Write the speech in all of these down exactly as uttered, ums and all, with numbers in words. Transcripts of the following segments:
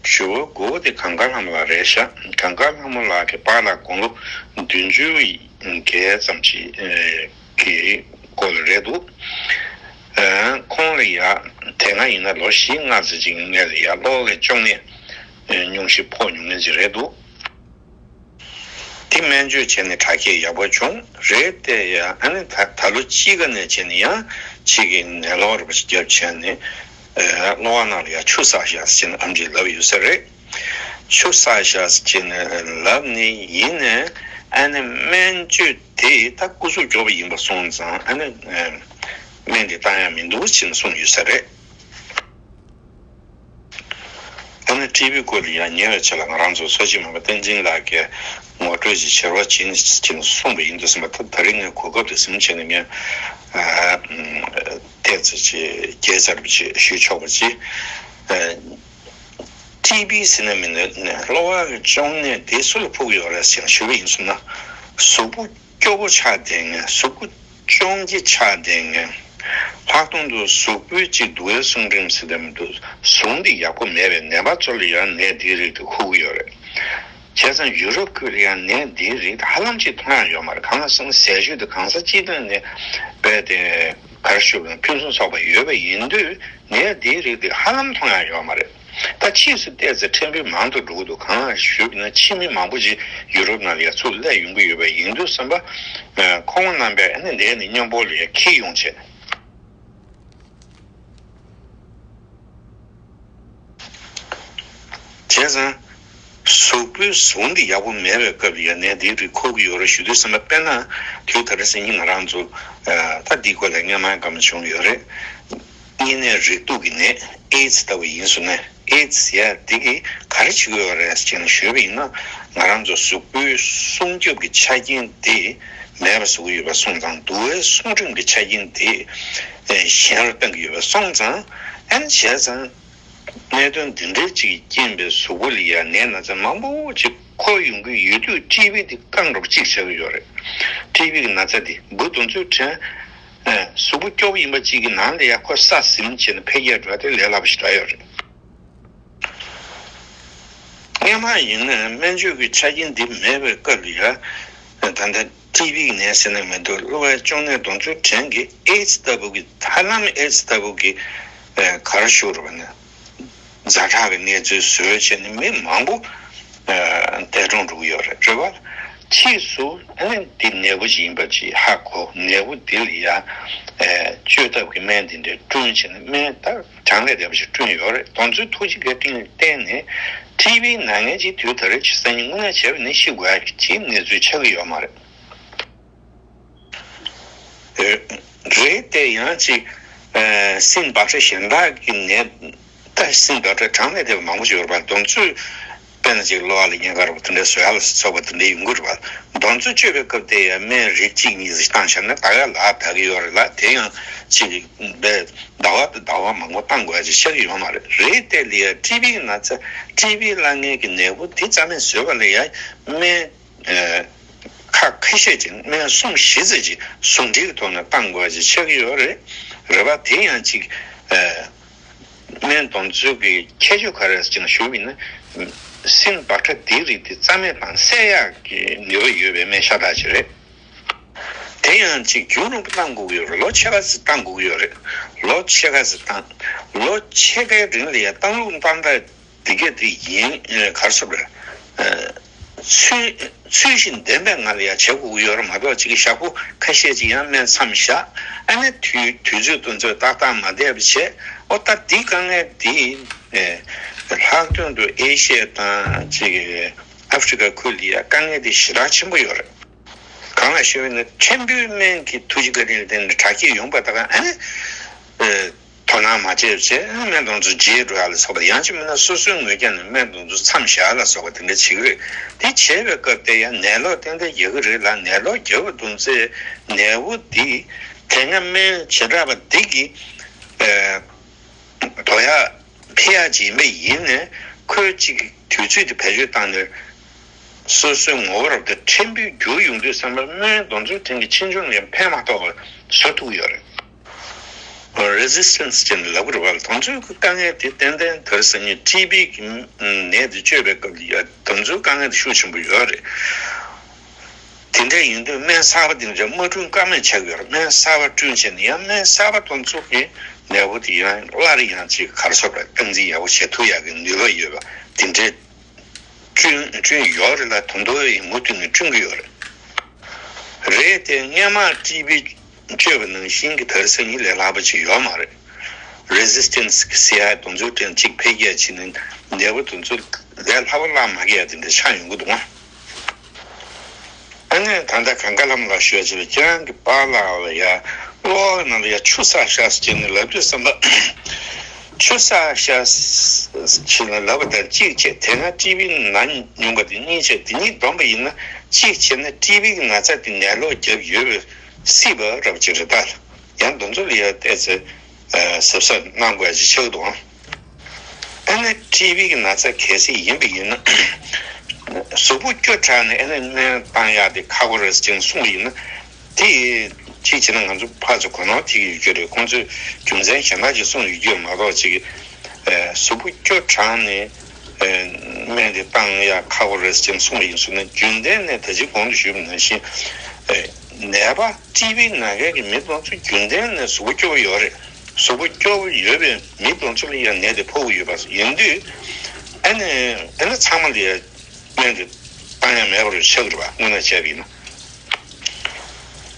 ཞུ་བ་དགུ་པོ་དེ་གངས་དཀར་ལྷ་མོ་ལགས་རེད་ཤག་གངས་དཀར་ལྷ་མོ་ལགས་ཀྱི་པཱ་ལགས་དགུང་ལོ་བདུན་ཅུ་བརྒལ་ཙམ་ཅིག་གི་སྐོར་ལ་རེད་འདུག་ཁོང་ལ་ཡ་དེ་སྔ་ཡིན་ན་ལོ་བཞི་ལྔ་ཙམ་ཅིག་སྔོན་ལ་ཡ་གློ་བའི་གཅོང་ནད་སྙུང་གཞི་ཕོག་མྱོང་མཁན་ཅིག་རེད་འདུག་དེ་སྨན་བཅོས་བྱས་ནས་དྲག་སྐྱེད་ཡག་པོ་བྱུང་རེད་དེ་ཡ། ཨ་ནི་ད་ད་ལོ་དཔྱིད་ཀ་ནས་བྱས་ནས་ཡང་ཕྱི་གི་ནད་ལོག་རེ་བ་ཞིག་བརྒྱབ་བྱས་ནས་གློ་བ་ནང་ལ་ཡང་ཆུ་བསགས་ཤག་ཟེར་ནས་ཨམ་ཆིས་ལབ་ཡོད་ས་རེད། ཆུ་བསགས་ཤག་ཟེར་ནས་ལབ་ནས་ཡིན་ནས་ཨ་ནི་སྨན་བཅོས་དེ་ད་སྐུ་གཟུགས་སྐྱོ་པོ་ཡིན་པ་སོང་ཙང་ཨ་ནི་སྨན་དེ་བཏང་ཡག་མི་འདུག་ཟེར་ནས་གསུངས་ཡོད་ས་རེད། ཨ་ནི་ཊི་བི་སྐོར་ལ་ཡང་ཉེ་བའི་ཆར་ལ་ང་རང་ཚོ་སོ་སྐྱེས་མ་པ་བསྟན་འཛིན་ལགས་ཀྱིས་ངོ་སྤྲོད་ཅིག་ཕྱི་རུ་ཕྱིན་ཕྱིན་གསུངས་པ་ཡིན་དུས་ཙམ་པ། ད་ད་རིང་ངས་གོ་སྐབས་དེ་ཟིན་བྱས་ནས་ངས་ཨ་ཏོག་ཙམ་ཅིག་དགྱེས་ཚར་བ་ཅིག་ཞུས་ཆོག་པ་ཅིག་ཊི་བི་ཟེར་ན་མི་ནི་གློ་བ་གི་གཅོང་ནད་དེ་སུ་ལ་ཕོག་གི་ཡོད་རེད་ཟེར་ཞུས་པ་ཡིན་སོང་ན། གཟུགས་པོ་སྐྱོ་པོ་ཆགས་བསྡད་མཁན། གཟུགས་པོ་གཅོང་སྐྱེ་ཆགས་བསྡད་མཁན། ལྷག་དོན་དུ་གཟུགས་པོའི་གཅིག་འདུ་བའི་སྲུང་རིམ་ཟེར་དེ་མི་འདུག་ཟུངས་དེ་ཡག་པོ་མེད་པའི་ནད་པ་ཚོ་ལ་ཡང་ནད་འདིའི་རིགས་དེ་ཁུག་གི་ཡོད་རེད། བྱས་ཙང་ཡུ་རོབ་ཁུལ་ལ་ཡང་ནད་འདིའི་རིགས་དེ་ཧ་ལམ་ཅིག་མཐོང་ཡག་ཡོད་མ་རེད། གང་ལ་ཟེར་ན་ཟས་བཅུད་དེ་གང་ས་ཅི་ཐད་ནས་རྦད་དེ་ག་རེ་ཞུ་དགོས་རེད། ཕུན་སུམ་ཚོགས་པ་ཡོད་པ་ཡིན་དུས་ནད་འདིའི་རིགས་དེ་ཧ་ལམ་མཐོང་ཡག་ཡོད་མ་རེད། ད་ཕྱིས་སུ་ཏོག་ཙམ་ཕྲན་བུ་མང་དུ་འགྲོ་གི་འདུག་གང་ལགས་ཞུས་ན་ཕྱི་མི་མང་པོ་ཅིག་ཡུ་རོབ་ནང་ལ་ཡ་ཚུར་སླེབས་ཡོང་གི་ཡོད་པ་ཡིན་དུས་ཙམ་པ། ཁོང་རྣམ་པས་ཨ་ནི་ནད་ནི་སྙོམས་པོ་ལ་ཡ་འཁྱེར་ཡོང་བྱས། བྱས་ཙང་། གཟུགས་པོའི་ཟུངས་འདི་ཡག་པོ་མེད་པའི་སྐབས་ལ་ཡ་ནད་འདིའི་རིགས་ཁུག་གི་ཡོད་རེད་ཞུ་དུས་ཙམ་པ། དཔེར་ན་དུས་ད་རེས་སང་ཉིན་ང་རང་ཚོ་ད་འདིའི་སྐོར་ལ་སྔོན་མ་བཀའ་མོལ་བྱུང་ཡོད་རེད། གཉན་ནད་རེག་དུག་གི་ནད་ཨེ་ཛི་ལྟ་བུ་ཡིན་སོང་ན། ཨེ་ཛི་ཟེར་ཡ་འདི་གིས་ག་རེ་བྱེད་ཀྱི་ཡོད་རེད་ཅེས་ཞུས་པ་ཡིན་ན། ང་རང་ཚོ་གཟུགས་པོའི་སྲུང་སྐྱོབ་ཀྱི་ཆ་རྐྱེན་དེ་མེད་པ་བཟོ་གི་ཡོད་པ་སོང་ཙང་། འདུ་བའི་སྲུང་རིམ་གྱི་ཆ་རྐྱེན་དེ་གཞན་ལ་སྟོན་གྱི་ཡོད་པ་སོང་ཙང་། ཨ་ནི་བྱས་ཙང་གནད་དོན་འདི་འདྲའི་ཅིག་རྐྱེན་པས་གཟུགས་པོ་ལ་ཡ་ནད་ན་ཚ་མང་པོ་ཅིག་འཁོར་ཡོང་གི་ཡོད་དུས་ཊི་བི་འདི་བསྐང་འགྲོ་བ་གཅིག་ཆགས་ཀྱི་ཡོད་རེད། ཊི་བི་གི་ན་ཚ་འདི་འབུ་དུག་མཚོའི་ཕྲན། གཟུགས་པོ་སྐྱོ་པོ་ཡིན་པ་གཅིག་གི་ནང་ལ་ཡ་ཁོ་ས་ཟིན་བྱས་ནས་འཕེལ་རྒྱས་འགྲོ་བ་དེ་ལས་སླ་པོ་ཞིག་རག་ཡོད་རེད། སྔོན་མ་ཡིན་ན་སྨན་བཅོས་ཀྱི་ཆ་རྐྱེན་འདི་མེད་པའི་སྐབས་ལ་ཡ། ད་ལྟ་ཊི་བི་ནད་ཟེར་ན་མི་འདུག་གློ་བའི་གཅོང་ནད་དེ་ཚོའི་གྲས་ཀྱི་ཨེ་ཛི་ལྟ་བུ་གི། ཧ་ལམ་ཨེ་ཛི་ལྟ་བུ་གི་ག་རེ་ཞུ་དགོས་རེད་པ་ན། ཛ་དྲག་གི་གནས་ཚུལ་བཟོས་བྱས་ནས་མི་མང་པོ་འདས་གྲོངས་འགྲོ་གི་ཡོད་རེད། རེད་པ། ཕྱིས་སུ་ཨ་ནི་འདི་ནད་འབུ་ཞིག་ཡིན་པ་ཅིག་ཧ་གོ། ནད་འབུ་འདི་ལ་ཡ་བཅོས་ཐབས་ཀྱི་སྨན་འདི་འདྲ་བསྐྲུན་བྱས་ནས། སྨན་ད་གྲངས་ལས་འདས་པ་ཞིག་བསྐྲུན་ཡོད་རེད། དེ་ཚོའི་ཐུགས་རྗེ་བཀའ་དྲིན་ལ་བརྟེན་ནས་ཊི་བི་ན་མཁན་ཅིག་དུས་ད་རེས་ཀྱི་སང་ཉིན་དངོས་གནས་བྱས་པ་ནི་ཤི་དགོས་ཡག་གི་གནས་ཚུལ་ཆགས་ཀྱི་ཡོད་མ་རེད། རེད་དེ། ཡང་ཅིག་ཨ་སྲིན་བག་ཕྲ་གཞན་དག་གི་ནད། ད་སྲིན་བག་ཕྲ་གྲངས་ལས་འདས་པ་མང་པོ་ཞིག་ཡོད་རེད་པ། དེ་ཚོས་དཔེར་ན་ཅིག་གློ་བ་ལ་གཉན་ཁ་རེད་པ། དེ་འདྲའི་ཟོས་ཡག་ལ་སོགས་པ་དེ་འདྲའི་ཡོང་གི་རེད་པ། དེ་ཚོ་བཅོས་པའི་སྐབས་དེ་ཡང་སྨན་རིགས་གཅིག་གཉིས་ཤིག་བཏང་བཞག་ན་ད་ག་ལ་དག་གི་ཡོད་རེད་ལ། དེ་ཡང་ཅིག་ཟླ་བ་དང་ཟླ་བ་མང་པོ་བཏང་དགོས་ཡག་ཅིག་ཆགས་ཀྱི་ཡོད་མ་རེད། རེད་དེ། ལ་ཡ་ཊི་བི་གི་ན་ཚ། ཊི་བི་ལབ་མཁན་གྱི་ནད་འབུ་དེ་རྩ་མེད་བཟོས་པ་ལ་ཡ་སྨན། ཁ་ཁ་ཤས་ཅིག་སྨན་སུམ་བཞི་ཙམ་ཅིག་ཟུང་འབྲེལ་གྱི་ཐོག་ནས་བཏང་དགོས་ཅིག་ཆགས་ཀྱི་ཡོད་རེད། རེད་པ། དེ་ཡང་ཅིག་སྨན་དེ་ཚོའི་གི་ཁྱད་ཆོས་ག་རེ་ཟེར་ན་ཞུ་བ་ཡིན་ན། སྲིན་བག་ཕྲ་འདིའི་རིགས་དེ་རྩ་མེད་དང་སེལ་ཡག་གི་ནུས་པ་ཡོད་པའི་སྨན་ཤ་སྟག་ཅིག་རེད། དེ་ཡང་ཅིག་རྒྱུན་རིང་པོ་བཏང་དགོས་ཀྱི་ཡོད་རེད། ལོ་ཕྱེད་ཀ་ཙམ་བཏང་དགོས་ཀྱི་ཡོད་རེད། ལོ་ཕྱེད་ཀ་ཙམ་བཏང་། ལོ་ཕྱེད་ཀའི་རིང་ལ་ཡ་བཏང་ལུགས་བཏང་སྟངས་འདི་ག་དེ་ཡིན། ཨ་ག་རེ་ཟེར་དགོས་རེད། ཨ་ཚུལ་ཚུལ་བཞིན་ལྡན་པའི་ངང་ལ་ཡ་བྱེད་དགོས་ཀྱི་ཡོད་རེད་མ་གཏོགས། ཅིག་ཞག་པོ་ཁ་ཤས་ཅིག་ཡང་སྨན་མཚམས་བཞག་ཨ་ནི་དུས་དུས་ཚོད་དེ་ཚོ་ཏག་ཏག་མ་བསྡད་པ་བྱས། ཨོ་ད་འདི་དཀའ་ངལ་འདི། ཨ་ལྷག་དོན་དུ་ཨེ་ཤི་ཡ་དང་ཅིག་ཨ་ཧྥི་རི་ཀ་ཁུལ་ལ་ཡ་དཀའ་ངལ་འདི་ཞེ་དྲག་ཆེན་པོ་ཡོད་རེད། གང་ལགས་ཞུས་པ་ཡིན་ན་ཕྲན་བུའི་སྨན་གྱི་ཐུགས་རྗེ་བཀའ་དྲིན་ལ་བརྟེན་ནས་དྲག་སྐྱེད་ཡོང་བ་དང་། ཨ་ནི་ཨ་དོ་སྣང་མ་བྱས་བྱས་སྨན་དེ་ཚོ་བརྗེད་འགྲོ་ཡག་ལ་སོགས་པ། ཡང་ཅིག་མིན་ན་སོ་སོའི་ངོས་ཀྱང་ནས་སྨན་དེ་ཚོ་མཚམས་བཞག་ལ་སོགས་པ་དེ་འདྲ་བྱེད་ཀྱི་རེད། དེ་བྱས་པའི་སྐབས་དེ་ཡང་ནད་ལོག་ཏན་ཏན་རྒྱག་གི་རེད་ལ། ནད་ལོག་རྒྱག་པ་དེ་ཚོས་ནད་འབུ་འདི་དེ་སྔ་སྨན་བྱེ་བྲག་པ་འདི་གིས་ཨ་དོ་ཡག་ཕི་ཡ་ཇི་མེ་ཡིན་ནས་ཁོས་གཅིག་དུས་ཚོད་དེ་བེད་སྤྱོད་བཏང་ནས་སོ་སོའི་ངོ་བོ་རབ་ཏུ་ཕྲན་བུ་འགྱུར་ཡོང་དུས་ཙམ་པ་སྨན་དེ་ཚོའི་སྟེང་གི་ཕྱིས་འབྱུང་ལ་ཕན་མ་ཐོགས་པ་བཟོ་ཐུབ་ཀྱི་ཡོད་རེད། resistance ཅེས་ལབ་ཀྱི་རེད་བ། དེ་ཚོའི་དཀའ་ངལ་དེ་ཏན་ཏན་དེ་རིང་སང་ཉིན་ཊི་བི་གི་ནད་དེ་བཅོས་པའི་སྐབས་ལ་ཡ་དེ་ཚོའི་དཀའ་ངལ་དེ་ཤུགས་ཆེན་པོ་ཡོད་རེད། དེ་འདྲ་ཡིན་དུས་སྨན་གསར་པ་དེ་འདྲ་མ་བསྐྲུན་ཀ་མེད་ཆགས་ཀྱི་ཡོད་རེད། སྨན་གསར་པ་བསྐྲུན་བྱས་ནས་ཡང་སྨན་གསར་པ་དེ་ཚོ་གི་ནད་པ་དེ་ཡང་སླར་ཡང་ཅིག་ག་རེ་ཟེར་བ་སྟངས་འཛིན་ཡག་པོ་བྱེད་ཐུབ་ཡག་གི་ནུས་པ་ཡོད་པ་དེ་འདྲའི་བསྐྲུན་བསྐྲུན་ཡོད་རེད་ལ། དོན་དུ་ཡིན་མུ་མཐུད་ནས་བསྐྲུན་གྱི་ཡོད་རེད། རེད་དེ་སྔོན་མ་ཊི་བི་བཅོས་པ་ནང་བཞིན་གྱི་དེ་རིང་སང་ཉིན་ལས་སླ་པོ་ཅིག་ཡོད་མ་རེད། རེ་སི་སི་ཊན་སི་ཟེར་ཡ་དེ་ཚོའི་སྟེང་གཅིག་འཕེལ་རྒྱས་ཕྱིན་ནས་ནད་པ་དེ་ཚོ་ལས་སླ་པོ་བརླག་མ་གི་ཡ་དེ་འདྲ་ཆགས་ཡོང་གི་འདུག་ཨང་། ཨ་ནི་ད་ལྟ་གངས་དཀར་ལྷ་མོ་ལགས་ཞུ་ཡ་ཅིག་ལ་ཁྱེད་རང་གི་པཱ་ལགས་ལ་ཡ་གློ་བ་ནང་ལ་ཡ་ཆུ་བསགས་ཤག་ཟེར་ནས་ལབ་དུས་ཙམ་པ། ཆུ་བསགས་ཤག་ཟེར་ནས་ལབ་པ་དང་གཅིག་བྱས། དེ་སྔ་ཊི་བི་ན་མྱོང་པ་དེ་གཉིས་བྱས། དེ་གཉིས་བསྡོམས་པ་ཡིན་ན་གཅིག་བྱས་ན་ཊི་བི་གི་ན་ཚ་དེ་ནད་ལོག་བརྒྱབ་ཡོད་པའི་སྲིད་པ་རབ་ཅིག་རེད་ད། ཡང་དེ་ཚོ་ལ་ཡ་བལྟས་ཚེ་གཟབ་གཟབ་གནང་དགོས་ཡ་ཅིག་ཆགས་འདུག་ཨང་། ཨ་ནི་ཊི་བི་གི་ན་ཚ་གལ་སྲིད་ཡིན་པ་ཡིན་ན། གཟུགས་པོ་སྐྱོ་དྲགས་ནས་ཨ་ནི་སྨན་བཏང་ཡག་དེ་ཁག་པོ་རེད་ཅེས་གསུངས་པ་ཡིན་ན། དེ་གཅིག་བྱས་ན་ང་ཚོ་ཕར་ཚུར་གོ་ནོར་ཐེབས་ཀྱི་ཡོད་རྒྱུ་རེད། ཁོང་ཚོས་རྒྱུ་མཚན་གཞན་དག་ཅིག་གསུངས་ཡོད་རྒྱུ་མ་གཏོགས་ཅིག་ཨ། གཟུགས་པོ་སྐྱོ་དྲགས་ནས་ཨ། སྨན་དེ་བཏང་ཡག་ཁག་པོ་རེད་ཅེས་གསུངས་པ་ཡིན་ཟེར་ན། རྒྱུན་ལྡན་ནས་ད་ཅི་གོང་དུ་ཞུས་པ་ནང་བཞིན་ཨ། ནད་པ་ཊི་བི་ན་མཁན་གྱི་མི་དེ་ཚོ་རྒྱུན་ལྡན་ནས་གཟུགས་པོ་སྐྱོ་པོ་ཡོད་རེད། གཟུགས་པོ་སྐྱོ་པོ་ཡོད་པའི་མི་དེ་ཚོ་ལ་ཡང་ནད་དེ་ཕོག་གི་ཡོད་པ་ཡིན་དུས། ཨ་ནི་ཨ་ནི་ཚང་མ་ལ་ཡང་སྨན་དེ་བཏང་ཡ་མེད་པ་རེད་ཆགས་ཀྱི་རེད་པ། དངོས་གནས་བྱས་པ་ཡིན་ན།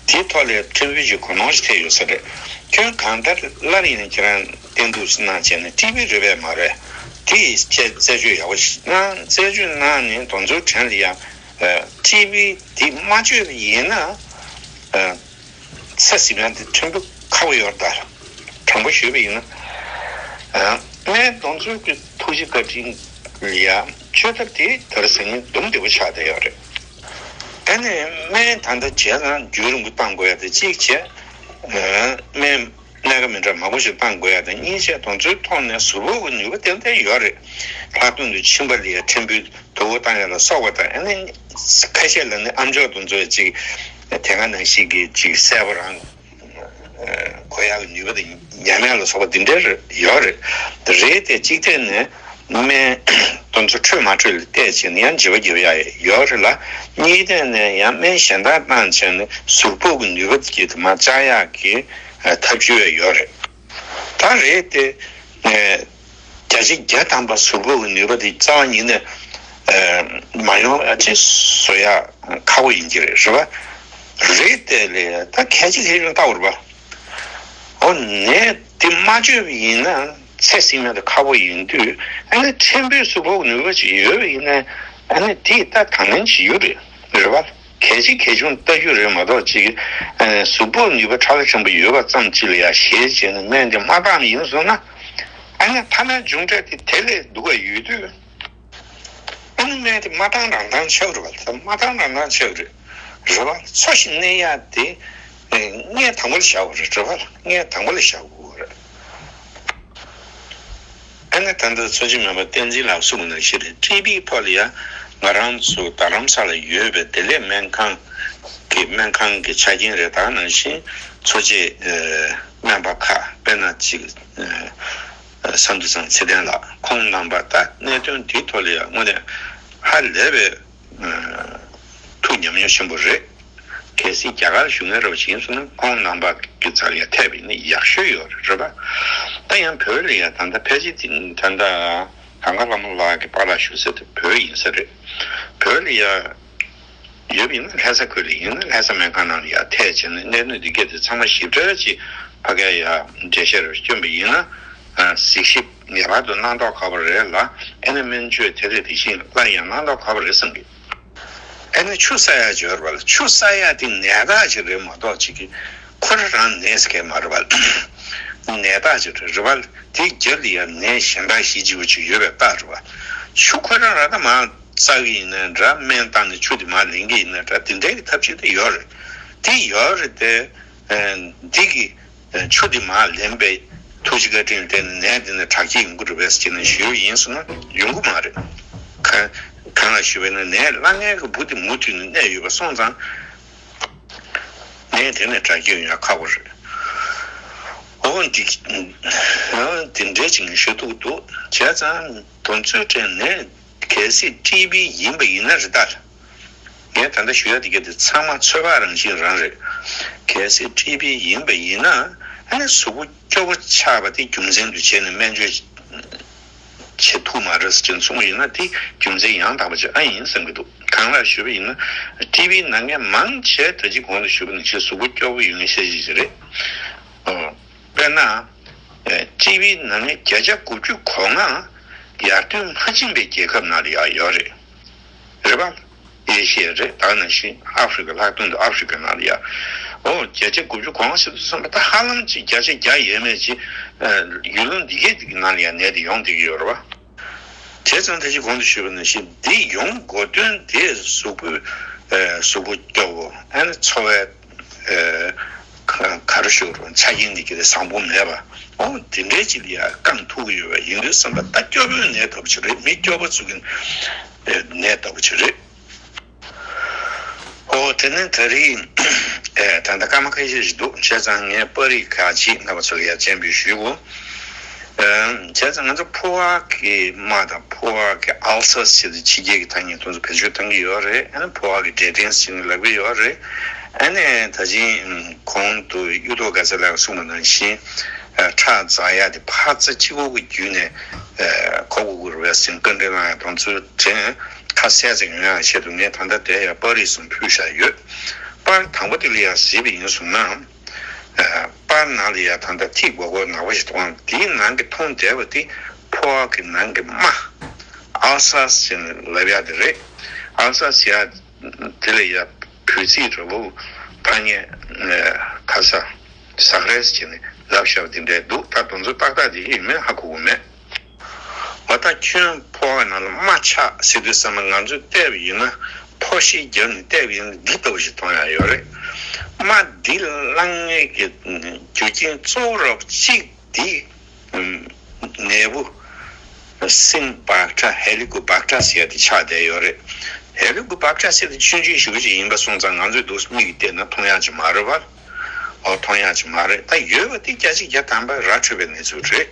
དེའི་ཐོག་ལ་ཕྲན་བུ་ཞིག་གོ་ནོར་ཞིག་ཐེབས་ཡོད་ས་རེད། ཁྱོད་གང་ལྟར་སླར་ཡང་ཁྱེད་རང་བསྟན་འདུག་གནང་བྱས་ནས་ཊི་བི་རེད་པས་མ་རེད། དེ་ཡི་ཆེད་རྩད་གཅོད་ཡག་པོ་ཞིག་གནང་། རྩད་གཅོད་གནང་ནས་དེ་ཚོའི་གྲས་ལ་ཡང་ཨ། ཊི་བི་དེ་མ་བཅོས་པ་ཡིན་ན་ཨ། ཚེ་ཟིན་ཡ་དེ་ཕྲན་བུ་ཁག་པོ་ཡོད་རེད་ད། དྲང་པོ་ཞུས་པ་ཡིན་ན། ཨ། སྨན་དེ་ཚོའི་གི་ཐུགས་རྗེ་བཀའ་དྲིན་ལ་ཡ་བཅོས་ཐབས་དེ་དེ་རིང་སང་ཉིན་འདུམ་བདེ་པོ་ཆགས་བསྡད་ཡོད་རེད། ཨ་ནི་སྨན་ད་ལྟ་བྱས་ཙང་རྒྱུན་རིང་པོ་བཏང་དགོས་ཡ་དེ་གཅིག་བྱས། ཨ། སྨན་སྣ་ཁ་མི་འདྲ་མང་པོ་ཞིག་བཏང་དགོས་ཡ་དང་། གཉིས་བྱས་དེ་ཚོའི་ཐོག་ནས་གཟུགས་པོ་གི་ནུས་པ་ཏན་ཏན་ཡོད་རེད། ལྷག་དོན་དུ་གཤིན་པ་ལ་ཡ་ཕྲན་བུ་དུག་པ་བཏང་ཡ་ལ་སོགས་པ་དང་། ཨ་ནི་ཁ་ཤས་ལ་ནི་ཨམ་ཅོག་དེ་ཚོ་ཅིག་དེ་སྔ་ནང་བཞིན་གྱི་ཅིག་གསལ་པོ་རང་གོ་ཡག་གི་ནུས་པ་དེ་ཉམས་ཡག་ལ་སོགས་པ་འདི་འདྲ་ཡོད་རེད། རེད་དེ་གཅིག་ཐད་ནས་སྨན་དེ་ཚོ་འཕྲོད་མ་འཕྲོད་ལ་བལྟས་བྱས་ནས་ཡང་འགྱུར་བ་རྒྱབ་ཡག་ཡོད་རེད་ལ། གཉིས་ཐད་ནས་ཡང་སྨན་གཞན་དག་བཏང་བྱས་ནས་གཟུགས་པོ་གི་ནུས་པ་དེ་དེ་མར་བཅག་ཡག་གི་ཐབས་ཇུས་ཡོད་རེད། ད་རེད་དེ། ཨ། བརྒྱ་ཆ་བརྒྱ་ཐམ་པ་གཟུགས་པོ་གི་ནུས་པ་དེ་རྩ་བ་ཉིད་ནས་ཨ། མ་ཡོང་ཨ་ཅེ་བཟོ་ཡ་ཁག་པོ་ཡིན་གྱི་རེད། རེད་པ། རེད་དེ་ལས་ད་གལ་ཆེ་གལ་ཆུང་ལྟ་བུ་རེད་པ། འོ་ནད་དེ་མ་བཅོས་པ་ཡིན་ན་ཚེ་ཟིན་ཡ་དེ་ཁག་པོ་ཡིན་དུས། ཨ་ནི་ཕྲན་བུ་གཟུགས་པོ་གི་ནུས་པ་ཅིག་ཡོད་པ་ཡིན་ན། ཨ་ནི་དེ་ད་དང་ལེན་བྱེད་རྒྱུ་རེད། རེད་པ། གལ་ཆེ་གལ་ཆུང་ལྟ་རྒྱུ་རེད་མ་གཏོགས་ཅིག་ཨ། གཟུགས་པོ་ནུས་པ་ཁྲ་ལ་ཆེན་པོ་ཡོད་པ་ཙམ་ཅིག་ལ་ཡ་ཞེད་བྱས་ནས་སྨན་དེ་མ་བཏང་ཡིན་སོང་ན། ཨ་ནི་མཐའ་མའི་མཇུག་འབྲས་དེ་དེ་ལས་སྡུག་ག་ཡོད་དུས། ཨ་ནི་སྨན་དེ་མ་བཏང་རང་བཏང་ཆགས་རེད་པ། མ་བཏང་རང་བཏང་ཆགས་རེད། རེད་པ། འཚོ་ཞིང་གནས་ཡ་དེ་ཨ། ངས་དང་པོ་ལ་བཞག་དགོས་རེད། རེད་པ། ངས་དང་པོ་ལ་བཞག་དགོས་རེད། ཨ་ནི་ད་ལྟ་འཚོ་བྱེད་སྨན་པ་བསྟན་འཛིན་ལགས་གསུངས་པ་ནང་བཞིན་རེད། ཊི་བི་ཐོག་ལ་ཡ་ང་རང་ཚོ་རྡ་རམ་ས་ལ་ཡོད་པའི་བདེ་ལེགས་སྨན་ཁང་གི་སྨན་ཁང་གི་ཆ་རྐྱེན་རེད། ད་ནང་བཞིན་འཚོ་བྱེད་ཨ། སྨན་པ་ཁག་དཔེར་ན་ཅིག་ཨ། ཨ། ས་འདུ་ཚང་ཚེ་བརྟན་ལགས། ཁོང་རྣམ་པ་ད་གནད་དོན་འདིའི་ཐོག་ལ་ཡ་དངོས་གནས་ཧ་ལས་པའི་ཨ། ཐུགས་ཉམས་མྱོང་ཆེན་པོ་རེད། གལ་སྲིད་རྒྱ་གར་བཞུགས་མཁན་རབ་ཅིག་ཡིན་སོང་ན། ཁོང་རྣམ་པ་གི་རྩ་ལ་ཡ་ཐེབས་པ་ཡིན་ན་ཡག་ཤོས་ཡོད་རེད། རེད་པ། ད་ཡང་བོད་ལ་ཡ་ད་ལྟ་ཕལ་ཆེར་དེ་ད་ལྟ་གངས་དཀར་ལྷ་མོ་ལགས་ཀྱི་པཱ་ལགས་བཞུགས་ས་དེ་བོད་ཡིན་ས་རེད། བོད་ལ་ཡ་ཡོད་པ་ཡིན་ན། ལྷ་ས་ཁུལ་ལ་ཡིན་ན་ལྷ་ས་སྨན་ཁང་ནང་ལ་ཡ་ཐེབས་བྱས་ནས་གནད་དོན་འདི་གས་དེ་ཚང་མ་ཞིབ་ཕྲ་ཅིག་ཕ་གིར་ཡ་འགྲེལ་བཤད་རེ་བསྐྱོན་པ་ཡིན་ན། ཨ། གཟིགས་ཞིབ་ངེས་པར་དུ་གནང་མདོག་ཁ་པོ་རེད་ལ། ཨ་ནི་སྨན་བཅོས་དེ་ལས་དེ་བཞིན་སླར་ཡང་གནང་མདོག་ཁ་པོ་རེད་བསམ་གི། ཨ་ནི་ཆུ་བསགས་ཡ་ཅིག་ཡོད་རེད་པ་ལ། ཆུ་བསགས་ཡ་དེ་ནད་རྟགས་ཅིག་རེད་མ་གཏོགས་ཅིག་གི་ཁོ་རང་རང་ནད་ཟེར་མཁན་མ་རེད་པ་ལ། ནད་རྟགས་ཅིག་རེད་པ་ལ། དེའི་རྒྱབ་ལ་ཡ་ནད་གཞན་དག་གཞི་གཅིག་པ་ཅིག་ཡོད་པའི་རྟགས་རེད་པ། ཆུ་ཁོ་རང་རང་ད་མར་བསགས་ཀྱི་ཡིན་ན་འདྲ། སྨན་བཏང་ནས་ཆུ་དེ་མར་ལེན་གྱི་ཡིན་ན་འདྲ། དེ་འདྲའི་གི་ཐབས་ཤེས་དེ་ཡོད་རེད། དེ་ཡོད་རེད་དེ། ཨ། འདི་གི་ཆུ་དེ་མར་ལེན་པའི་ཐུགས་རྗེ་བཀའ་དྲིན་ལ་བརྟེན་ནས་ནད་འདི་ནས་དྲག་སྐྱེད་ཡོང་གི་རེད་པས་ཟེར་ནས་ཞུས་པ་ཡིན་སོང་ན་ཡོང་གི་མ་རེད། ག་གང་ལ་ཞུས་པ་ཡིན་ན། ནད་བླ་ངན་གྱི་བུ་དེ་མུ་མཐུད་ནས་གནས་ཡོད་པ་སོང་ཙང་། ནད་དེ་ནས་དྲག་སྐྱེད་ཡོང་ཡ་ཁག་པོ་རེད། འོ། འདི་འདི་འདྲའི་ཅིག་ཞུ་ཐུབ་འདུག་བྱས་ཙང་དོན་ཚོད་དྲན་ནས་གལ་སྲིད་ཊི་བི་ཡིན་པ་ཡིན་ན་རེད་ད། ངས་ད་ལྟ་ཞུ་ཡ་དེ་ག་དེ་ཚང་མ་ཚོད་དཔག་རང་བཞིན་རང་རེད། གལ་སྲིད་ཊི་བི་ཡིན་པ་ཡིན་ན་ཨ་ནི་གཟུགས་པོ་སྐྱོ་པོ་ཆགས་པ་དེ་རྒྱུ་མཚན་དུ་བྱས་ནས་སྨན་བཅོས་བྱེད་ཐུབ་མ་རེད་ཟེར་གསུངས་པ་ཡིན་ན་དེ་རྒྱུ་མཚན་ཡང་དག་པ་ཅིག་ཨ་ཡིན་བསམ་གྱི་འདུག་གང་ལགས་ཞུས་པ་ཡིན་ན་ཊི་བི་ན་མཁན་མང་ཆེ་ད་ཅི་གོང་དུ་ཞུས་པ་ནང་བཞིན་གཟུགས་པོ་སྐྱོ་པོ་ཡོད་མཁན་ཤས་ཅིག་རེད། ཨོ། དཔེར་ན། ཨེ། ཊི་བི་ན་མཁན་བརྒྱ་ཆ་དགུ་བཅུ་གོ་ལྔ་ཡར་ཐོན་མ་ཕྱིན་པའི་རྒྱལ་ཁབ་ནང་ལ་ཡང་ཡོད་རེད། རེད་པ། ཨེ་ཤི་ཡ་རེད། ད་ནང་བཞིན་ཨ་ཧྥི་རི་ཀ་ལྷག་དོན་དུ་ཨ་ཧྥི་རི་ཀ་ནང་ལ་ཡང་། ཨོ། བརྒྱ་ཆ་དགུ་བཅུ་གོ་ལྔ་ཟེར་དུས་ཙམ་པ་ད་ཧ་ལམ་ཅིག་བརྒྱ་ཆ་བརྒྱ་ཡས་མས་ཅིག་ཨ། ཡུལ་ལུང་འདི་གའི་ནང་ལ་ཡང་ནད་དེ་ཡོང་བསྡད་ཀྱི་ཡོད་རེད་པ། བྱས་ཙང་ད་ཅི་གོང་དུ་ཞུས་པ་ནང་བཞིན་འདི་ཡོང་དགོས་དོན་དེ་གཟུགས་པོ། ཨེ། གཟུགས་པོ་སྐྱོ་བོ་ཨ་ནི་འཚོ་བའི། ཨེ། ག- ག་རེ་ཞུ་རུང་ཆ་རྐྱེན་འདི་ག་དེ་བཟང་པོ་མེད་པ། ཨོ། དེ་འདྲའི་ཅིག་ལ་ཡང་རྐང་ཐུག་གི་ཡོད་པ་ཡིན་དུས་ཙམ་པ་ད་སྐྱོ་པོའི་ནད་ལྟ་བུ་ཅིག་རེད། མི་སྐྱོ་པོ་ཚོ་གི་ཨེ། ནད་ལྟ་བུ་ཅིག་རེད། ཨོ། དེ་ནས་ད་རེས་ཨེ། ད་ལྟ་སྐར་མ་ཁ་ཤས་ཤིག་འདུག་བྱས་ཙང་ངས་པར་རིས་ཁག་ཅིག་རྣམ་པ་ཚོ་ལ་ཡང་སྤྱན་འབུལ་ཞུ་དགོས། ཨེ། བྱས་ཙང་ང་ཚོ་ཕོ་བ་གི་རྨ་དང་ཕོ་བ་གི་ཨལ་སར་ཟེར་དུས་ཕྱི་རྒྱལ་གྱི་ཐ་སྙད་དེ་ཚོ་བེད་སྤྱོད་གཏོང་གི་ཡོད་རེད། ཨ་ནི་ཕོ་བ་གི་འབྲས་སྐྲན་ཟེར་ནས་ལབ་ཀྱི་ཡོད་རེད། ཨ་ནི་ད་ཅི་གོང་དུ་གཡུ་ཐོག་དགའ་ཚལ་ལགས་གསུངས་པ་ནང་བཞིན། ཨ། ཁྲག་འཛག་ཡ་དེ་འཕར་རྩ་གཅིག་པོ་གི་བརྒྱུད་ནས། ཨ། གོ་དགོས་ཀྱི་རེད་པས་ཟེར་བཀའ་འདྲི་གནང་ཡ་དེ་ཚོའི་དྲན་ཁ་གསལ་ཙམ་ཡོང་ཡ་ཆེད་དུ་ངས་ད་ལྟ་དེ་ཡ་པར་རིས་གསུམ་ཕུལ་བཞག་ཡོད། པར་དང་པོ་དེ་ལ་ཡ་གཟིགས་པ་ཡིན་སོང་ན། ཨ། པར་ནང་ལ་ཡ་ད་ལྟ་ཐིག་སྒོར་སྒོར་ནག་པོ་ཞིག་མཐོང་། དེའི་ནང་གི་མཐོང་བསྡད་པ་དེ་ཕོ་བ་གི་ནང་གི་རྨ། ཨལ་སར་ཟེར་ནས་ལབ་ཡ་དེ་རེད། ཨལ་སར་ཟེར་ཡ་དེ་ལ་ཡ་བོད་ཚིག་འདྲ་པོ་ཐ་སྙད་ཁ་ས་ཟ་ཁྲེས་ཟེར་ནས་ལབ་བཞག་པ་དེ་འདྲ་འདུག་ད་དེ་ཚོ་ཏག་ཏག་དེ་ཡིན་མིན་ཧ་གོ་གི་མེད། འོ། ད་ཁྱོད་ཕོ་བ་ནང་ལ་རྨ་ཆགས་ཟེར་དུས་ཙམ་པ་ང་ཚོས་བལྟས་པ་ཡིན་ན་ཕོ་ཤེད་བརྒྱབ་ནས་བལྟས་པ་ཡིན་ན་འདི་ལྟ་བུ་ཞིག་མཐོང་ཡ་ཡོད་རེད། རྨ་འདི་བསླང་མཁན་གྱི་རྒྱུ་རྐྱེན་གཙོ་བོ་རབ་གཅིག་འདི་ནད་འབུ་སྲིན་བག་ཁྲ་ཧེ་ལི་ཀོ་བག་ཁྲ་ཟེར་ཡ་དེ་ཆགས་བསྡད་ཡོད་རེད། ཧེ་ལི་ཀོ་བག་ཁྲ་ཟེར་དེ་ཆུང་ཆུང་ཞེ་པོ་ཅིག་ཡིན་པ་སོང་ཙང་ང་ཚོས་འདུག་མིག་གིས་བལྟས་ན་མཐོང་ཡ་ཅིག་མ་རེད་པ། ཨོ། མཐོང་ཡ་ཅིག་མ་རེད། ད་ཡོད་པ་དེ་བརྒྱ་ཆ་བརྒྱ་ཐམ་པ་ར་འཕྲོད་པའི་གནས་ཚུལ་རེད།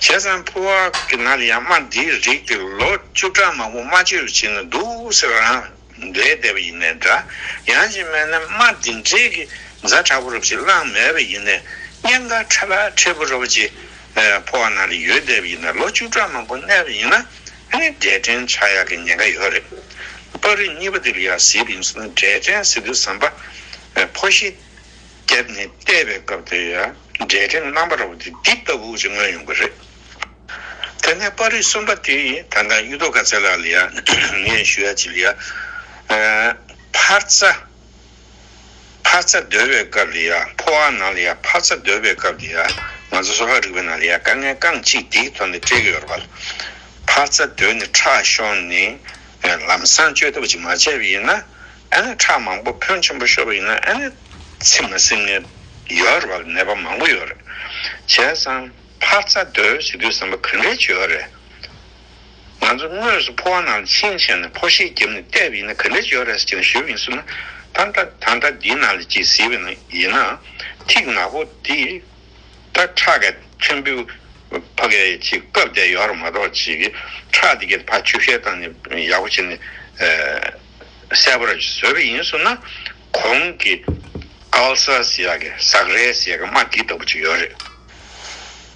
བྱས་ཙང་ཕོ་བ་གི་ནང་ལ་ཡང་རྨ་འདིའི་རིགས་དེ་ལོ་བཅུ་ཕྲག་མང་པོ་རྨ་བཅོས་བྱས་ནས་འདུག་ཟེར་རང་བསྡད་བསྡད་པ་ཡིན་ནའི་འདྲ། ཡང་ཅིག་མིན་ན་རྨ་འདི་འདྲའི་གི་ཛ་དྲག་པོ་རབ་ཅིག་བསླངས་མེད་པ་ཡིན་ནའི་གཉན་ཁ་ཁྲ་ལ་ཁྲེ་པོ་རབ་ཅིག་ཕོ་བ་ནང་ལ་ཡོད་བསྡད་པ་ཡིན་ན་ལོ་བཅུ་ཕྲག་མང་པོ་གནས་པ་ཡིན་ན་ཨ་ནི་འབྲས་སྐྲན་ཆགས་ཡག་གི་ཉེན་ཁ་ཡོད་རེད། པར་རིས་གཉིས་པ་དེ་ལ་ཡང་གཟིགས་པ་ཡིན་ཟེར་ན་འབྲས་སྐྲན་ཟེར་དུས་ཙམ་པ་ཕོ་ཤེད་བརྒྱབ་ནས་བལྟས་པའི་སྐབས་དེ་ཡང་འབྲས་སྐྲན་རྣམ་པ་ར་བ་དེ་འདི་ལྟ་བུ་ཅིག་མངོན་ཡོང་གི་རེད། དེ་ནས་པར་རིས་གསུམ་པ་དེ་ད་ལྟ་གཡུ་ཐོག་དགའ་ཚལ་ལགས་ལ་ཡ་ངས་ཞུ་ཡ་ཅིག་ལ་ཡ། ཨ། འཕར་རྩ། འཕར་རྩ་སྡོད་པའི་སྐབས་ལ་ཡ་ཕོ་བ་ནང་ལ་ཡ་འཕར་རྩ་སྡོད་པའི་སྐབས་ལ་ཡ་ང་ཚོ་གསོ་བ་རིག་པའི་ནང་ལ་ཡ་དཀའ་ངལ་རྐང་གཅིག་འདིའི་ཐོག་ནས་འཕྲད་ཀྱི་ཡོད་རེད་པ། འཕར་རྩ་སྡོད་ནས་ཁྲག་ཤོར་ནས་ལམ་སང་བཅོས་ཐབས་ཅིག་མ་བྱས་པ་ཡིན་ན། ཨ་ནི་ཁྲག་མང་པོ་ཕོན་ཆེན་པོ་ཤོར་བ་ཡིན་ན་ཨ་ནི་ཚེ་མ་ཟིན་མཁན་ཡོད་རེད་པ། ནད་པ་མང་པོ་ཡོད་རེད། བྱས་ཙང་འཕར་རྩ་སྡོད་ཟེར་དུས་ཙམ་པ་ག་འདྲས་བྱེད་ཡོད་རེད། ང་ཚོ་དངོས་སུ་ཕོ་བ་ནང་ཕྱིན་བྱས་ནས་ཕོ་ཤེད་བརྒྱབ་ནས་བལྟས་པ་ཡིན་ན་ག་འདྲས་བྱེད་ཡོད་རེད་ཟེར་ནས་ཞུས་པ་ཡིན་ཟེར་ན། ད་ལྟ་ད་ལྟ་འདིའི་ནང་ལ་ཅིག་གཟིགས་པ་ཡིན་ན་ཐིག་ནག་པོ་འདི། ད་ཁྲག་གི་ཚོན་སྤུས་ཕ་གི་ཅིག་བཀབ་བསྡད་ཡོད་རེད་མ་གཏོགས་ཅིག་ཁྲག་དེ་གའི་ཕར་ཆུ་བཤལ་བཏང་ནས་ཡག་པོ་བྱས་ནས་ཨ་གསལ་པོ་ར་ཅིག་བཟོས་པ་ཡིན་སོང་ན་གོང་གི་ཨལ་སར་ཟེར་ཡག་གི་ཟ་ཁྲེས་ཟེར་ཡག་གི་རྨ་འདི་ལྟ་བུ་ཅིག་ཡོད་རེད།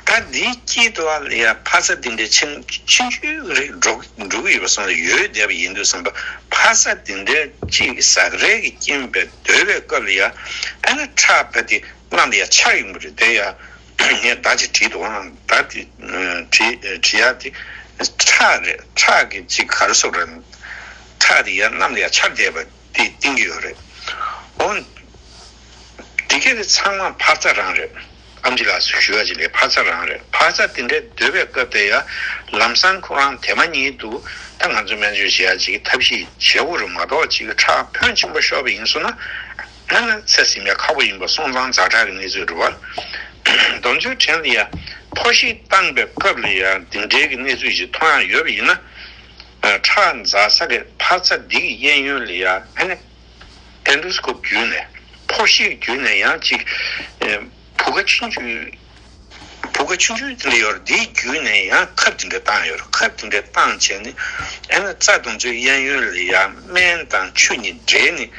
ད་འདིའི་དཀྱིལ་དུ་ཨ་ལ་ཡ་འཕར་རྩ་འདི་འདྲའི་ཆུང་ཆུང་ཆུང་རེ་འགྲོ་འགྲོ་གི་ཡོད་པ་སོང་ལ་ཡོད་བསྡད་པ་ཡིན་དུས་ཙམ་པ་འཕར་རྩ་འདི་འདྲའི་ཅིག་ཟ་ཁྲེས་ཀྱི་རྐྱེན་པས་སྡོད་པའི་སྐབས་ལ་ཡ་ཨ་ནི་ཁྲག་ཕ་དེ། གནམ་ལ་ཡ་ཆར་ཡོང་གི་རེད་དེ་ཡ། ངས་ཟླ་གཅིག་བྲིས་འདུག་ཨང་། ཟླ་དེ་བྲིས་བྲིས་ཡ་དེ་ཁྲག་རེད། ཁྲག་གི་ཅིག་ག་རེ་ཟེར་རེད། ཁྲག་དེ་ཡ་གནམ་ལ་ཡ་ཆར་བསྡད་པ་དེ་བསྟན་གྱི་ཡོད་རེད། འོ། དེ་ག་དེ་ཚང་མ་འཕར་རྩ་རང་རེད། ཨེམ་ཆི་ལགས་སུ་ཞུ་ཡ་ཅིག་ལས་འཕར་རྩ་རང་རེད། འཕར་རྩ་དེ་འདྲའི་སྡོད་པའི་སྐབས་དེ་ཡ་ལམ་སང་ཁོ་རང་དེ་མ་ཉིད་དུ་ད་ང་ཚོ་སྨན་བཅོས་བྱེད་ཡ་ཅིག་ཐབས་ཤེས་བྱེད་དགོས་རེད་མ་གཏོགས་ཅིག་ཁྲག་ཕོན་ཆེན་པོ་ཤོར་བ་ཡིན་སོང་ན། ཨ་ནི་ཚེ་ཟིན་ཡ་ཁག་པོ་ཡིན་པ་སོང་ཙང་ཛ་དྲག་གི་གནས་ཚུལ་རེད་བ། དོན་ཚོའི་དྲན་ལ་ཡ་ཕོ་ཤེད་བཏང་པའི་སྐབས་ལ་ཡ་འདི་འདྲའི་གི་གནས་ཚུལ་ཞིག་མཐོང་ཡ་ཡོད་པ་ཡིན་ན། ཁྲག་འཛག་ས་གི་འཕར་རྩ་འདི་གི་གཡས་གཡོན་ལ་ཡ་ཨ་ནི་ཨེན་ཌོ་སི་ཀོབ་བརྒྱུད་ནས་ཕོ་ཤེད་བརྒྱུད་ནས་ཡང་ཅིག་ཕོ་ བུ་ག་ཆུང་ཆུང་བུ་ག་ཆུང་ཆུང་དེ་འདྲ་ཡོད་རེད། དེའི་བརྒྱུད་ནས་ཡང་ཁབ་དེ་འདྲ་བཏང་ཡོད་རེད། ཁབ་དེ་འདྲ་བཏང་བྱས་ནས་ཨ་ནི་རྩྭ་དེ་ཚོའི་གཡས་གཡོན་ལ་ཡང་སྨན་དང་ཆུ་གཉིས་འདྲེས་ནས་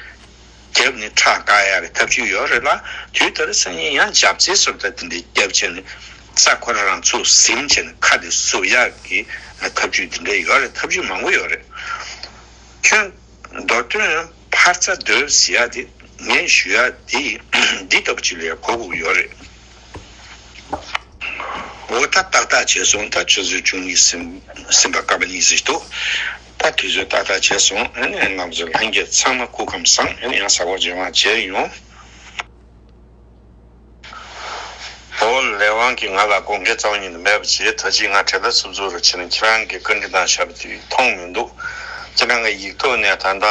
བརྒྱབ་ནས་ཁྲག་བཀག་ཡག་གི་ཐབས་ཇུས་ཡོད་རེད་ལ། དུས་དེར་སང་ཉིན་ཡང་ཇབ་རྩེ་བཟོ་ལྟ་དེ་འདྲ་བརྒྱབ་བྱས་ནས་རྩྭ་ཁོ་རང་རང་ཚུགས་ཟིན་བྱས་ནས་ཁ་དེ་ཟུག་ཡག་གི་ཐབས་ཇུས་དེ་འདྲ་ཡོད་རེད། ཐབས་ཇུས་མང་པོ་ཡོད་རེད། ཁྱོད་མདོ་དོན་འཕར་རྩ་རྡོལ་ཟེར་ཡག་དེ་ངས་ཞུ་ཡག་དེ་འདི་ལྟ་བུ་ཅིག་ལ་ཡང་གོ་དགོས་ཡོད་རེད། འོ་ད་ཏག་ཏག་བྱས་སོང་། ད་ཆུ་ཚོད་བཅུ་གཉིས་ཟིན་ཟིན་པ་སྐར་མ་གཉིས་ཟིན་འདུག་ད་དུས་ཚོད་ཏག་ཏག་བྱས་སོང་། ཨ་ནི་རྣམ་ཚོ་ལྷན་རྒྱས་ཚང་མ་སྐུ་ཁམས་བཟང་། ཨ་ནི་ཡང་གཟའ་འཁོར་རྗེས་མ་མཇལ་ཡོང་། ཨོ་ལས་དབང་གིས་ང་ལ་དགོངས་འགལ་རྩ་བ་ཉིད་ནས་མེད་པ་བྱས། ད་ཅི་ང་དྲན་པ་ཚུབ་ཚུབ་རུ་བྱས་ནས་ཁྱེད་རང་གི་བཀའ་འདྲི་གནང་བཞག་པ་དེ་མཐོང་མི་འདུག་ཁྱེད་རང་གི་ཡིག་ཐོག་ནས་ད་ལྟ་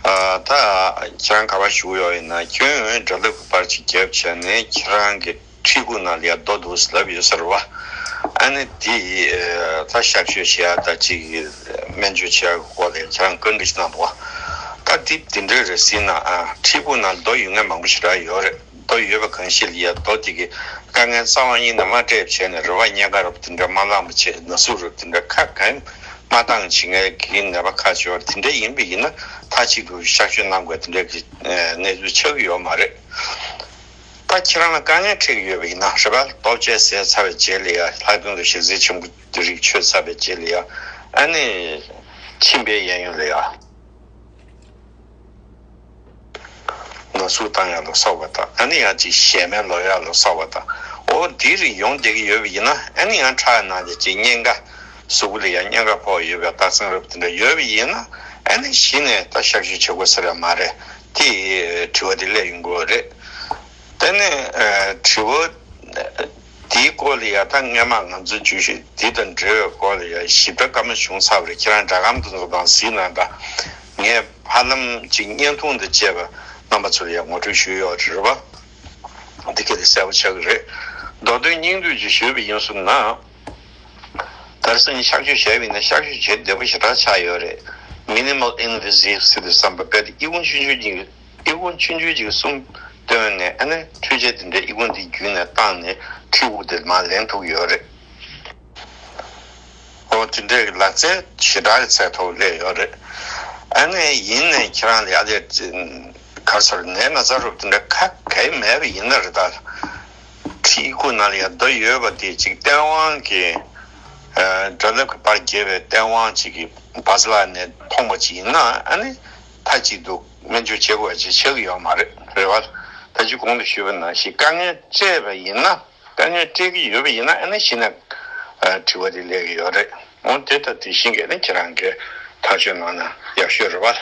ཨ་ད་ཁྱེད་རང་ག་པར་བཞུགས་ཡོད་ཡིན་ན་ཁྱོད་སྒྲ་ལབ་ཀྱི་པར་ཅིག་བརྒྱབ་བྱས་ནས་ཁྱེད་རང་གི་མཁྲིས་ཁུག་ནང་ལ་ཡ་རྡོ་འདུག་ལབ་ཡོད་ས་རེད་བ། ཨ་ནི་དེ་ད་གཤག་བཅོས་བྱེད་ཡ་ད་ཅིག་སྨན་བཅོས་བྱེད་ཡ་གི་སྐོར་ལ་ཁྱེད་རང་བཀའ་འདྲི་ཞིག་གནང་འདུག་བ། ད་དེ་དེ་འདྲ་རེད་ཟེར་ན་ཨ་མཁྲིས་ཁུག་ནང་རྡོ་ཡོད་མཁན་མང་པོ་ཞེ་དྲག་ཡོད་རེད། རྡོ་ཡོད་པ་གང་ཞིག་ལ་ཡ་རྡོ་དེ་གི་དཀའ་ངལ་རྩ་བ་ཉིད་ནས་མ་སྤྲད་བྱས་ནས་རུས་པ་གཉན་ཁ་རུ་དེ་འདྲ་མ་བླངས་པ་བྱས། ན་ཟུག་རུ་དེ་འདྲ་ཁ་གང་མ་བཏང་བྱེད་མཁན་གྱི་ནད་པ་ཁག་ཅིག་ཡོད་རེད། དེ་འདྲ་ཡིན་པ་ཡིན་ན་མཐའ་གཅིག་ཏུ་གཤག་བཅོས་གནང་དགོས་དེ་འདྲ་གི་གནས་ཚུལ་ཆགས་ཀྱི་ཡོད་མ་རེད། ད་ཁྱེད་རང་ལ་དཀའ་ངལ་འཕྲད་ཀྱི་ཡོད་པ་ཡིན་ན་རེད་པ། ལྟོ་ཆས་ཟས་ཚར་བའི་རྗེས་ལ་ཡ་ལྷག་དོན་དུ་ཞལ་ཟས་ཆེན་པོ་རིགས་མཆོད་ཚར་བའི་རྗེས་ལ་ཡ་ཨ་ནི་མཆིན་པའི་གཡས་གཡོན་ལ་ཡ། ན་ཟུག་བཏང་ཡག་ལ་སོགས་པ་དང་། ཨ་ནི་ཡང་ཅིག་གཞལ་མེད་ལོག་ཡག་ལ་སོགས་པ་དང་། ཨོ་འདི་རིགས་ཡོང་བསྡད་ཀྱི་ཡོད་པ་ཡིན་ན་ཨ་ནི་ཡང་ཁྲག་ནང་ལ་ཅིག་གཉན་ཁ་གཟུགས་པོ་ལ་ཡང་གཉན་ཁ་ཕོག་ཡོད་པའི་རྟགས་མཚན་རབ་དེ་འདྲ་ཡོད་པ་ཡིན་ན་ཨ་ནི་གཞི་ནས་ད་གཤག་བཅོས་བྱེད་དགོས་ས་རེད་མ་རེད། དེ་དྲི་བ་དེ་སླེབས་ཡོང་གི་ཡོད་རེད། དེ་ནས་དྲི་བ་དེའི་སྐོར་ལ་ཡ་ད་སྔས་མ་ང་ཚོ་བརྗོད་གཞི་འདི་དང་འབྲེལ་བའི་སྐོར་ལ་ཡ་ཞིབ་ཕྲ་བཀའ་མོལ་བྱུང་ཚར་བ་རེད། ཁྱེད་རང་སྒྲ་སྒམ་དེ་ཚོ་དང་གཟིགས་གནང་དང་། ངས་ཧ་ལམ་ཅིག་བརྙན་ཐུང་དང་བཅས་པ་རྣམ་པ་ཚོ་ལ་ཡང་ངོ་སྤྲོད་ཞུས་ཡོད་རེད་བ། འདི་ག་དེ་གསལ་པོ་ཆགས་ཀྱི་རེད། མདོ་དོན་སྙིང་བསྡུས་ཅིག་ཞུས་པ་ཡིན་སོང་ན། དེར་སང་ཉིན་གཤག་བཅོས་བྱས་པ་ཡིན་ན་གཤག་བཅོས་བྱེད་བདེ་པོ་ཞེ་དྲག་ཆགས་ཡོད་རེད། Minimal invasive་ཟེར་དུས་ཙམ་པ་དཔེ་དེ་ཨི་ཁུང་ཆུང་ཆུང་ཅིག་ཨི་ཁུང་ཆུང་ཆུང་ཅིག་གསུམ་བཏོན་ནས་ཨ་ནི་འཕྲུལ་ཆས་དེ་འདྲའི་ཨི་ཁུང་དེ་བརྒྱུད་ནས་བཏང་ནས་མཁྲིས་དབུགས་དེ་མར་ལེན་ཐུབ་ཀྱི་ཡོད་རེད། ཨོ་དེ་འདྲའི་ལག་རྩལ་ཞེ་དྲག་གི་ཚད་མཐོ་པོ་སླེབས་ཡོད་རེད། ཨ་ནི་ཡིན་ནའི་ཁྱེད་རང་ལ་ཡ་དེ་ག་ཟེར་ནད་ན་ཚ་རུ་དེ་འདྲ་ག་གེ་མེད་པ་ཡིན་ན་རེད་ད། མཁྲིས་ཁུག་ནང་ལ་ཡ་རྡོ་ཡོད་པ་དེ་ཅིག་སྟེས་དབང་གིས་ཨ་སྒྲ་ལེབ་ཀྱི་པར་བརྒྱབ་པའི་སྟེས་དབང་ཅིག་གིས་བ་ཚ་ལ་ནས་མཐོང་པ་ཅིག་ཡིན་ན་ཨ་ནི་མཐའ་གཅིག་ཏུ་སྨན་བཅོས་བྱེད་དགོས་པ་ཅིག་ཆགས་ཀྱི་ཡོད་མ་རེད། རེད་བ། ད་ཅི་གོང་དུ་ཞུས་པ་ནང་བཞིན་དཀའ་ངལ་སྤྲད་པ་ཡིན་ན། དཀའ་ངལ་སྤྲད་ཀྱི་ཡོད་པ་ཡིན་ན་ཨ་ནི་གཞི་ནས་ཨ་དྲི་བ་དེ་སླེབས་ཀྱི་ཡོད་རེད། འོ་དེ་ལྟ་དེ་བཞིན་གྱི་ཨ་ནི་ཁྱེད་རང་གིས་ཐག་གཅོད་གནང་ན་ཡག་ཤོས་རེད་བ།